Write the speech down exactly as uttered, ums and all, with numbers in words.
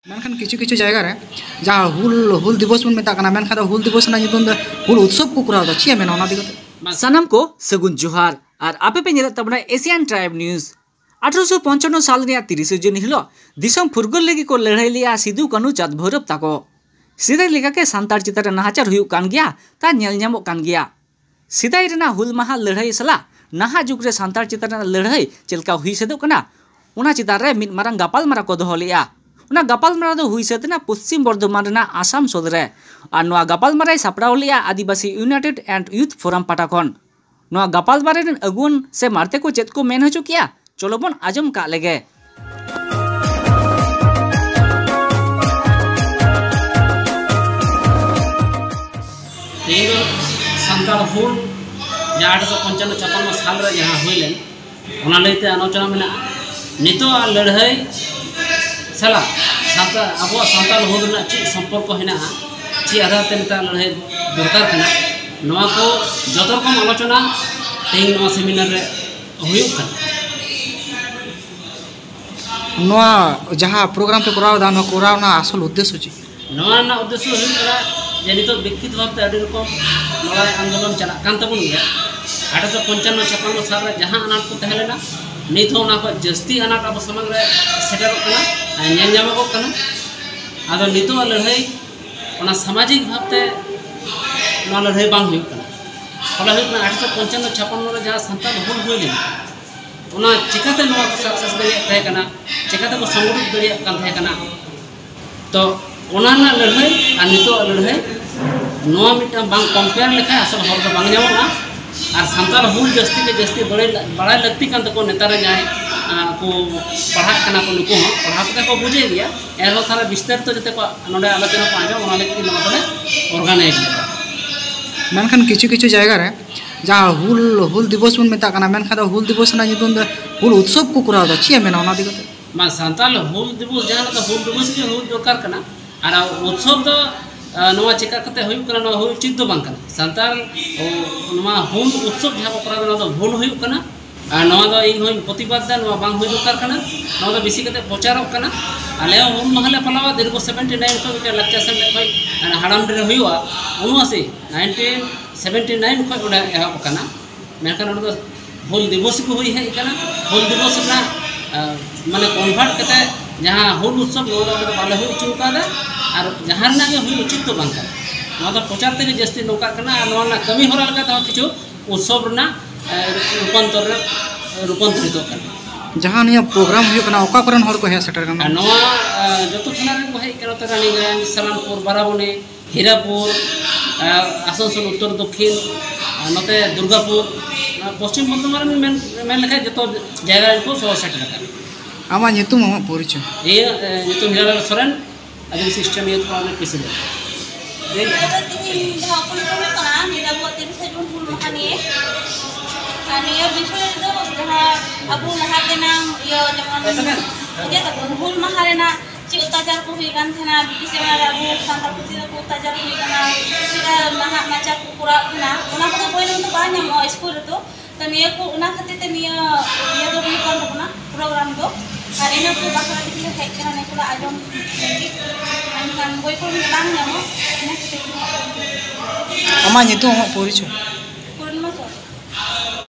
ᱢᱮᱱᱠᱷᱟᱱ ᱠᱤᱪᱷᱩ ᱠᱤᱪᱷᱩ ᱡᱟᱭᱜᱟ ᱨᱮ ᱡᱟᱦᱟᱸ ᱦᱩᱞ, ᱦᱩᱞ ᱫᱤᱵᱚᱥ ᱵᱚᱱ ᱢᱮᱛᱟᱜ ᱠᱟᱱᱟ, ᱢᱮᱱᱠᱷᱟᱱ ᱫᱚ ᱦᱩᱞ ᱫᱤᱵᱚᱥ ᱨᱮᱱᱟᱜ ᱧᱩᱛᱩᱢ ᱫᱚ ᱦᱩᱞ ᱩᱛᱥᱚᱵᱽ ᱠᱚ ᱠᱚᱨᱟᱣ ᱮᱫᱟ᱾ ᱪᱮᱫ ᱮᱢ ᱢᱮᱱᱟ ᱚᱱᱟ ᱤᱫᱤ ᱠᱟᱛᱮ? ᱥᱟᱱᱟᱢ ᱠᱚ ᱥᱟᱹᱜᱩᱱ ᱡᱚᱦᱟᱨ᱾ ᱟᱨ ᱟᱯᱮ ᱯᱮ ᱧᱮᱞᱮᱫ ᱛᱟᱵᱚᱱᱟ Asian Tribe News᱾ ᱟᱴᱷᱨᱚᱥᱚ ᱯᱚᱧᱪᱟᱱᱱᱚ ᱥᱟᱞ ᱨᱮᱭᱟᱜ ᱛᱤᱨᱤᱥᱮ ᱡᱩᱱ ᱦᱤᱞᱳᱜ ᱫᱤᱥᱚᱢ ᱯᱷᱩᱨᱜᱟᱹᱞ ᱞᱟᱹᱜᱤᱫ ᱠᱚ ᱞᱟᱹᱲᱦᱟᱹᱭ ᱞᱮᱫᱼᱟ ᱥᱤᱫᱩ, ᱠᱟᱹᱱᱦᱩ, ᱪᱟᱸᱫᱽ, ᱵᱷᱳᱭᱨᱚᱵᱽ ᱛᱟᱠᱚ᱾ ᱥᱮᱫᱟᱭ ᱞᱮᱠᱟᱜᱮ ᱥᱟᱱᱛᱟᱲ ᱪᱮᱛᱟᱱ ᱨᱮ ᱱᱟᱦᱟᱪᱟᱨ ᱦᱩᱭᱩᱜ ᱠᱟᱱ ᱜᱮᱭᱟ, ᱛᱟ ᱧᱮᱞ ᱧᱟᱢᱚᱜ ᱠᱟᱱ ᱜᱮᱭᱟ᱾ ᱥᱮᱫᱟᱭ ᱨᱮᱱᱟᱜ ᱦᱩᱞ ᱢᱟᱦᱟ ᱞᱟᱹᱲᱦᱟᱹᱭ ᱥᱟᱞᱟᱜ ᱱᱟᱦᱟᱜ ᱡᱩᱜᱽ ᱨᱮ ᱥᱟᱱᱛᱟᱲ ᱪᱮᱛᱟᱱ ᱨᱮᱱᱟᱜ ᱞᱟᱹᱲᱦᱟᱹᱭ ᱪᱮᱫ ᱞᱮᱠᱟ ᱦᱩᱭ ᱥᱟᱹᱛᱚᱜ ᱠᱟᱱᱟ, ᱚᱱᱟ ᱪᱮᱛᱟᱱ ᱨᱮ ᱢᱤᱫ ᱢᱟᱨᱟᱝ ᱜᱟᱯᱟᱞᱢᱟᱨᱟᱣ ᱠᱚ ᱫᱚᱦᱚ ᱞᱮᱫᱼᱟ᱾ ᱚᱱᱟ ᱜᱟᱯᱟᱞᱢᱟᱨᱟᱣ ᱫᱚ ᱦᱩᱭ ᱥᱟᱹᱛ ᱮᱱᱟ ᱯᱚᱥᱪᱤᱢ ᱵᱚᱨᱫᱷᱚᱢᱟᱱ ᱨᱮᱱᱟᱜ ᱟᱥᱟᱢ ᱥᱳᱞ ᱨᱮ᱾ ᱟᱨ ᱱᱚᱣᱟ ᱜᱟᱯᱟᱞᱢᱟᱨᱟᱣ ᱥᱟᱯᱲᱟᱣ ᱞᱮᱫᱼᱟ ᱟᱹᱫᱤᱵᱟᱹᱥᱤ United and Youth Forum ᱯᱟᱦᱴᱟ ᱠᱷᱚᱱ᱾ ᱱᱚᱣᱟ ᱜᱟᱯᱟᱞᱢᱟᱨᱟᱣ ᱨᱮᱱ ᱟᱹᱜᱩᱣᱟᱹᱱ ᱥᱮ ᱢᱟᱨᱛᱮ ᱠᱚ ᱪᱮᱫ ᱠᱚ ᱢᱮᱱ ᱦᱚᱪᱚ ᱠᱮᱜᱼᱟ, ᱪᱚᱞᱚ ᱵᱚᱱ ᱟᱸᱡᱚᱢ ᱠᱟᱜ ᱞᱮᱜᱮ᱾ ᱛᱮᱦᱮᱧ ᱫᱚ ᱥᱟᱱᱛᱟᱲ ᱦᱩᱞ, ᱡᱟᱦᱟᱸ ᱟᱴᱷᱨᱚᱥᱚ ᱯᱚᱧᱪᱟᱱᱱᱚ ᱪᱷᱟᱯᱟᱱᱱᱚ ᱥᱟᱞ ᱨᱮ ᱡᱟᱦᱟᱸ ᱦᱩᱭ ᱞᱮᱱ, ᱚᱱᱟ ᱞᱟᱹᱭᱛᱮ ᱟᱞᱳᱪᱚᱱᱟ ᱢᱮᱱᱟᱜᱼᱟ᱾ ᱱᱤᱛᱚᱜ ᱟᱜ ᱞᱟᱹᱲᱦᱟᱹᱭ ᱥᱟᱞᱟᱜ ᱥᱟᱱᱛᱟᱲ, ᱟᱵᱚᱣᱟᱜ ᱥᱟᱱᱛᱟᱲ ᱦᱩᱞ ᱨᱮᱱᱟᱜ ᱪᱮᱫ ᱥᱚᱢᱯᱚᱨᱠᱚ ᱦᱮᱱᱟᱜᱼᱟ, ᱪᱮᱫ ᱟᱫᱷᱟᱨ ᱛᱮ ᱱᱤᱛᱚᱜ ᱞᱟᱹᱲᱦᱟᱹᱭ ᱫᱚᱨᱠᱟᱨ ᱠᱟᱱᱟ, ᱱᱚᱣᱟ ᱠᱚ ᱡᱚᱛᱚ ᱨᱚᱠᱚᱢ ᱟᱞᱳᱪᱚᱱᱟ ᱛᱮᱦᱮᱧ ᱱᱚᱣᱟ ᱥᱮᱢᱤᱱᱟᱨ ᱨᱮ ᱦᱩᱭᱩᱜ ᱠᱟᱱᱟ᱾ ᱱᱚᱣᱟ ᱡᱟᱦᱟᱸ ᱯᱨᱳᱜᱨᱟᱢ ᱯᱮ ᱠᱚᱨᱟᱣ ᱮᱫᱟ, ᱱᱚᱣᱟ ᱠᱚᱨᱟᱣ ᱨᱮᱱᱟᱜ ᱟᱥᱚᱞ ᱩᱫᱽᱫᱮᱥᱥᱚ ᱪᱮᱫ? ᱱᱚᱣᱟ ᱨᱮᱱᱟᱜ ᱩᱫᱽᱫᱮᱥᱥᱚ ᱦᱩᱭᱩᱜ ᱠᱟᱱᱟ ᱡᱮ ᱱᱤᱛᱚᱜ ᱵᱤᱠᱠᱷᱤᱛ ᱵᱷᱟᱵᱽᱛᱮ ᱟᱹᱰᱤ ᱨᱚᱠᱚᱢ ᱞᱟᱹᱲᱦᱟᱹᱭ ᱟᱱᱫᱳᱞᱚᱱ ᱪᱟᱞᱟᱜ ᱠᱟᱱ ᱛᱟᱵᱚᱱ ᱜᱮᱭᱟ᱾ ᱟᱴᱷᱨᱚᱥᱚ ᱯᱚᱧᱪᱟᱱᱱᱚ ᱪᱷᱟᱯᱟᱱᱱᱚ ᱥᱟᱞ ᱨᱮ ᱡᱟᱦᱟᱸ ᱟᱱᱟᱴ ᱠᱚ ᱛᱟᱦᱮᱸ ᱞᱮᱱᱟ, ᱱᱤᱛ ᱦᱚᱸ ᱚᱱᱟ ᱠᱷᱚᱱ ᱡᱟᱹᱥᱛᱤ ᱟᱱᱟᱴ ᱟᱵᱚ ᱥᱟᱢᱟᱝ ᱨᱮ ᱥᱮᱴᱮᱨᱚᱜ ᱠᱟᱱᱟ, ᱧᱮᱞ ᱧᱟᱢᱚᱜᱚᱜ ᱠᱟᱱᱟ᱾ ᱟᱫᱚ ᱱᱤᱛᱚᱜ ᱞᱟᱹᱲᱦᱟᱹᱭ ᱚᱱᱟ ᱥᱟᱢᱟᱡᱤᱠ ᱵᱷᱟᱵᱽᱛᱮ ᱱᱚᱣᱟ ᱞᱟᱹᱲᱦᱟᱹᱭ ᱵᱟᱝ ᱦᱩᱭᱩᱜ ᱠᱟᱱᱟ᱾ ᱯᱷᱚᱞᱮ ᱦᱩᱭᱩᱜ ᱠᱟᱱᱟ ᱟᱴᱷᱨᱚᱥᱚ ᱯᱚᱧᱪᱟᱱᱱᱚ ᱪᱷᱟᱯᱟᱱᱱᱚ ᱨᱮ ᱡᱟᱦᱟᱸ ᱥᱟᱱᱛᱟᱲ ᱦᱩᱞ ᱦᱩᱭ ᱞᱮᱱᱟ, ᱚᱱᱟ ᱪᱤᱠᱟᱹᱛᱮ ᱱᱚᱣᱟ ᱠᱚ ᱥᱟᱠᱥᱮᱥ ᱫᱟᱲᱮᱭᱟᱜ ᱛᱟᱦᱮᱸ ᱠᱟᱱᱟ, ᱪᱤᱠᱟᱹᱛᱮ ᱠᱚ ᱥᱚᱝᱜᱚᱴᱷᱤᱛ ᱫᱟᱲᱮᱭᱟᱜ ᱠᱟᱱ ᱛᱟᱦᱮᱸ ᱠᱟᱱᱟ? ᱛᱚ ᱚᱱᱟ ᱨᱮᱱᱟᱜ ᱞᱟᱹᱲᱦᱟᱹᱭ ᱟᱨ ᱱᱤᱛᱚᱜ ᱞᱟᱹᱲᱦᱟᱹᱭ, ᱱᱚᱣᱟ ᱢᱤᱫᱴᱟᱝ ᱵᱟᱝ ᱠᱚᱢᱯᱮᱭᱟᱨ ᱞᱮᱠᱷᱟᱱ ᱟᱥᱚᱞ ᱦᱚᱨ ᱫᱚ ᱵᱟᱝ ᱧᱟᱢᱚᱜᱼᱟ᱾ ᱟᱨ ᱥᱟᱱᱛᱟᱲ ᱦᱩᱞ ᱡᱟᱹᱥᱛᱤ ᱛᱮ ᱡᱟᱹᱥᱛᱤ ᱵᱟᱲᱟᱭ ᱞᱟ-, ᱵᱟᱲᱟᱭ ᱞᱟᱹᱠᱛᱤ ᱠᱟᱱ ᱛᱟᱠᱚᱣᱟ᱾ ᱱᱮᱛᱟᱨ ᱨᱮ ᱡᱟᱦᱟᱸᱭ, ᱟᱸ, ᱠᱚ ᱯᱟᱲᱦᱟᱜ ᱠᱟᱱᱟ ᱠᱚ, ᱱᱩᱠᱩ ᱦᱚᱸ ᱯᱟᱲᱦᱟᱣ ᱠᱟᱛᱮ ᱠᱚ ᱵᱩᱡᱷᱟᱹᱣ ᱜᱮᱭᱟ, ᱮᱱᱨᱮᱦᱚᱸ ᱛᱟᱦᱚᱞᱮ ᱵᱤᱥᱛᱟᱨᱤᱛᱚ ᱡᱟᱛᱮ ᱠᱚ ᱱᱚᱰᱮ ᱟᱞᱳᱪᱚᱱᱟ ᱠᱚ ᱟᱸᱡᱚᱢ, ᱚᱱᱟ ᱞᱟᱹᱜᱤᱫ ᱱᱚᱣᱟ ᱫᱚᱞᱮ ᱚᱨᱜᱟᱱᱟᱭᱤᱡᱽ ᱞᱮᱫᱟ᱾ ᱢᱮᱱᱠᱷᱟᱱ ᱠᱤᱪᱷᱩ ᱠᱤᱪᱷᱩ ᱡᱟᱭᱜᱟ ᱨᱮ ᱡᱟᱦᱟᱸ ᱦᱩᱞ, ᱦᱩᱞ ᱫᱤᱵᱚᱥ ᱵᱚᱱ ᱢᱮᱛᱟᱜ ᱠᱟᱱᱟ, ᱢᱮᱱᱠᱷᱟᱱ ᱫᱚ ᱦᱩᱞ ᱫᱤᱵᱚᱥ ᱨᱮᱱᱟᱜ ᱧᱩᱛᱩᱢ ᱫᱚ ᱦᱩᱞ ᱩᱛᱥᱚᱵᱽ ᱠᱚ ᱠᱚᱨᱟᱣ ᱮᱫᱟ᱾ ᱪᱮᱫ ᱮᱢ ᱢᱮᱱᱟ ᱚᱱᱟ ᱤᱫᱤ ᱠᱟᱛᱮ? ᱵᱟᱝ, ᱥᱟᱱᱛᱟᱲ ᱦᱩᱞ ᱫᱤᱵᱚᱥ ᱡᱟᱦᱟᱸ ᱫᱚ ᱦᱩᱞ ᱫᱤᱵᱚᱥ ᱜᱮ ᱦᱩᱭ ᱫᱚᱨᱠᱟᱨ ᱠᱟᱱᱟ᱾ ᱟᱨ ᱩᱛᱥᱚᱵᱽ ᱫᱚ, ᱟᱸ, ᱱᱚᱣᱟ ᱪᱮᱠᱟ ᱠᱟᱛᱮ ᱦᱩᱭᱩᱜ ᱠᱟᱱᱟ, ᱱᱚᱣᱟ ᱦᱩᱭ ᱩᱪᱤᱛ ᱫᱚ ᱵᱟᱝ ᱠᱟᱱᱟ᱾ ᱥᱟᱱᱛᱟᱲ, ᱚ, ᱱᱚᱣᱟ ᱦᱩᱞ ᱩᱛᱥᱚᱵᱽ ᱡᱟᱦᱟᱸ ᱠᱚ ᱠᱚᱨᱟᱣ ᱮᱫᱟ, ᱱᱚᱣᱟ ᱫᱚ ᱵᱷᱩᱞ ᱦᱩᱭᱩᱜ ᱠᱟᱱᱟ᱾ ᱟᱨ ᱱᱚᱣᱟ ᱫᱚ ᱤᱧ ᱦᱚᱸᱧ ᱯᱨᱚᱛᱤᱵᱟᱫ ᱫᱟ, ᱱᱚᱣᱟ ᱵᱟᱝ ᱦᱩᱭ ᱫᱚᱨᱠᱟᱨ ᱠᱟᱱᱟ᱾ ᱱᱚᱣᱟ ᱫᱚ ᱵᱮᱥᱤ ᱠᱟᱛᱮ ᱯᱨᱚᱪᱟᱨᱚᱜ ᱠᱟᱱᱟ᱾ ᱟᱞᱮ ᱦᱚᱸ ᱦᱩᱞ ᱢᱟᱦᱟ ᱞᱮ ᱯᱟᱞᱟᱣᱟ, ᱫᱤᱨᱜᱷᱚ ᱥᱮᱵᱷᱮᱱᱴᱤ ᱱᱟᱭᱤᱱ ᱠᱷᱚᱱ ᱢᱤᱫᱴᱮᱱ ᱞᱟᱠᱪᱟᱨ ᱥᱮᱢᱞᱮᱫ ᱠᱷᱚᱱ ᱦᱟᱲᱟᱢᱰᱤ ᱨᱮ ᱦᱩᱭᱩᱜᱼᱟ, ᱩᱱᱩᱟᱥᱤ, ᱱᱟᱭᱤᱱᱴᱤᱱ ᱥᱮᱵᱷᱮᱱᱴᱤ ᱱᱟᱭᱤᱱ ᱠᱷᱚᱱ ᱚᱸᱰᱮ ᱮᱦᱚᱵ ᱟᱠᱟᱱᱟ᱾ ᱢᱮᱱᱠᱷᱟᱱ ᱚᱸᱰᱮ ᱫᱚ ᱦᱩᱞ ᱫᱤᱵᱚᱥ ᱠᱚ ᱦᱩᱭ ᱦᱮᱡ ᱟᱠᱟᱱᱟ᱾ ᱦᱩᱞ ᱫᱤᱵᱚᱥ ᱨᱮᱱᱟᱜ, ᱟᱸ, ᱢᱟᱱᱮ ᱠᱚᱱᱵᱷᱟᱨᱴ ᱠᱟᱛᱮ ᱡᱟᱦᱟᱸ ᱦᱩᱞ ᱩᱛᱥᱚᱵ, ᱱᱚᱣᱟ ᱫᱚ ᱚᱸᱰᱮ ᱫᱚ ᱵᱟᱞᱮ ᱦᱩᱭ ᱦᱚᱪᱚ ᱟᱠᱟᱫᱟ᱾ ᱟᱨ ᱡᱟᱦᱟᱸ ᱨᱮᱱᱟᱜ ᱜᱮ ᱦᱩᱭ ᱩᱪᱤᱛ ᱫᱚ ᱵᱟᱝ ᱠᱟᱱᱟ᱾ ᱱᱚᱣᱟ ᱫᱚ ᱯᱨᱚᱪᱟᱨ ᱛᱮᱜᱮ ᱡᱟᱹᱥᱛᱤ ᱱᱚᱝᱠᱟᱜ ᱠᱟᱱᱟ᱾ ᱟᱨ ᱱᱚᱣᱟ ᱨᱮᱱᱟᱜ ᱠᱟᱹᱢᱤ ᱦᱚᱨᱟ ᱞᱮᱠᱟ ᱛᱮᱦᱚᱸ ᱠᱤᱪᱷᱩ ᱩᱛᱥᱚᱵ ᱨᱮᱱᱟᱜ, ᱮ, ᱨᱩᱯᱟᱱᱛᱚᱨ ᱨᱮ, ᱨᱩᱯᱟᱱᱛᱚᱨᱤᱛᱚᱜ ᱠᱟᱱᱟ᱾ ᱡᱟᱦᱟᱸ ᱱᱤᱭᱟᱹ ᱯᱨᱳᱜᱨᱟᱢ ᱦᱩᱭᱩᱜ ᱠᱟᱱᱟ, ᱚᱠᱟ ᱠᱚᱨᱮᱱ ᱦᱚᱲ ᱠᱚ ᱦᱮᱡ ᱥᱮᱴᱮᱨ ᱠᱟᱱᱟ? ᱟᱨ ᱱᱚᱣᱟ, ᱮ, ᱡᱚᱛᱚ ᱛᱷᱟᱱᱟ ᱨᱮᱱ ᱠᱚ ᱦᱮᱡ ᱠᱟᱱᱟ, ᱱᱚᱛᱮ ᱨᱟᱱᱤᱜᱚᱸᱡᱽ, ᱥᱟᱞᱟᱢᱯᱩᱨ, ᱵᱟᱨᱟᱵᱚᱱᱤ, ᱦᱤᱨᱟᱯᱩᱨ, ᱮ, ᱟᱥᱟᱱᱥᱳᱞ ᱩᱛᱛᱚᱨ ᱫᱚᱠᱠᱷᱤᱱ, ᱟᱨ ᱱᱚᱛᱮ ᱫᱩᱨᱜᱟᱯᱩᱨ, ᱱᱚᱣᱟ ᱯᱚᱥᱪᱤᱢ ᱵᱚᱨᱫᱷᱚᱢᱟᱱ ᱨᱮᱱ ᱢᱮᱱ, ᱢᱮᱱ ᱞᱮᱠᱷᱟᱱ ᱡᱚᱛᱚ ᱡᱟᱭᱜᱟ ᱨᱮᱱ ᱠᱚ ᱥᱚᱦᱚᱨ ᱥᱮᱴᱮᱨ ᱟᱠᱟᱱᱟ᱾ ᱟᱢᱟᱜ ᱧᱩᱛᱩᱢ, ᱟᱢᱟᱜ ᱯᱚᱨᱤᱪᱚᱭ? ᱤᱧᱟᱹᱜ, ᱮ, ᱧᱩᱛᱩᱢ ᱦᱤᱨᱟᱞᱟᱞ ᱥᱚᱨᱮᱱ, ᱟᱹᱫᱤᱵᱟᱹᱥᱤ ᱥᱴᱮᱢ ᱤᱭᱩᱛᱷ ᱯᱟᱣᱟᱨ ᱯᱨᱮᱥᱤᱰᱮᱱᱴ᱾ ᱱᱤᱭᱟᱹ ᱫᱚ ᱛᱮᱦᱮᱧ ᱡᱟᱦᱟᱸ ᱩᱯᱚᱞᱚᱠᱠᱷᱮ ᱦᱩᱭᱩᱜ ᱠᱟᱱᱟ, ᱱᱤᱭᱟᱹ ᱫᱚ ᱟᱵᱚᱣᱟᱜ ᱛᱤᱨᱤᱥᱟ ᱡᱩᱱ ᱦᱩᱞ ᱢᱟᱦᱟ ᱱᱤᱭᱮ᱾ ᱟᱨ ᱱᱤᱭᱟᱹ ᱵᱤᱥᱚᱭ ᱨᱮᱫᱚ ᱡᱟᱦᱟᱸ ᱟᱵᱚ ᱞᱟᱦᱟ ᱛᱮᱱᱟᱝ ᱤᱭᱟᱹ ᱡᱮᱢᱚᱱ ᱤᱭᱟᱹ ᱛᱟᱵᱚᱱ ᱦᱩᱞ ᱢᱟᱦᱟ ᱨᱮᱱᱟᱜ ᱪᱮᱫ ᱚᱛᱛᱟᱪᱟᱨ ᱠᱚ ᱦᱩᱭᱩᱜ ᱠᱟᱱ ᱛᱟᱦᱮᱱᱟ, ᱵᱨᱤᱴᱤᱥ ᱡᱟᱢᱟᱱᱟ ᱨᱮ ᱟᱵᱚ ᱥᱟᱱᱛᱟᱲ ᱯᱟᱹᱨᱥᱤ ᱨᱮ ᱚᱛᱛᱟᱪᱟᱨ ᱠᱚ ᱦᱩᱭᱩᱜ ᱠᱟᱱᱟ, ᱪᱮᱫᱠᱟ ᱱᱟᱦᱟᱜ ᱱᱟᱪᱟᱨ ᱠᱚ ᱠᱚᱨᱟᱣ ᱠᱟᱱᱟ, ᱚᱱᱟ ᱠᱚᱫᱚ ᱵᱳᱭ ᱨᱮᱫᱚ ᱵᱟᱭ ᱧᱟᱢᱚᱜᱼᱟ ᱥᱠᱩᱞ ᱨᱮᱫᱚ᱾ ᱛᱚ ᱱᱤᱭᱟᱹ ᱠᱚ, ᱚᱱᱟ ᱠᱷᱟᱹᱛᱤᱨ ᱛᱮ ᱱᱤᱭᱟᱹ ᱤᱭᱟᱹ ᱫᱚ ᱦᱩᱭᱩᱜ ᱠᱟᱱ ᱛᱟᱵᱚᱱᱟ, ᱯᱨᱳᱜᱨᱟᱢ ᱫᱚ᱾ ᱟᱨ ᱤᱱᱟᱹ ᱠᱚ ᱵᱟᱠᱷᱨᱟ ᱛᱮᱜᱮ ᱞᱮ ᱦᱮᱡ ᱠᱟᱱᱟ, ᱱᱤᱭᱟᱹ ᱠᱚ ᱞᱮ ᱟᱸᱡᱚᱢ ᱞᱟᱹᱜᱤᱫ᱾ ᱢᱮᱱᱠᱷᱟᱱ ᱵᱳᱭ ᱠᱚ ᱵᱟᱝ ᱧᱟᱢᱚᱜ, ᱤᱱᱟᱹ ᱠᱷᱟᱹᱛᱤᱨ ᱜᱮ᱾ ᱟᱢᱟᱜ ᱧᱩᱛᱩᱢ, ᱟᱢᱟᱜ ᱯᱚᱨᱤᱪᱚᱭ?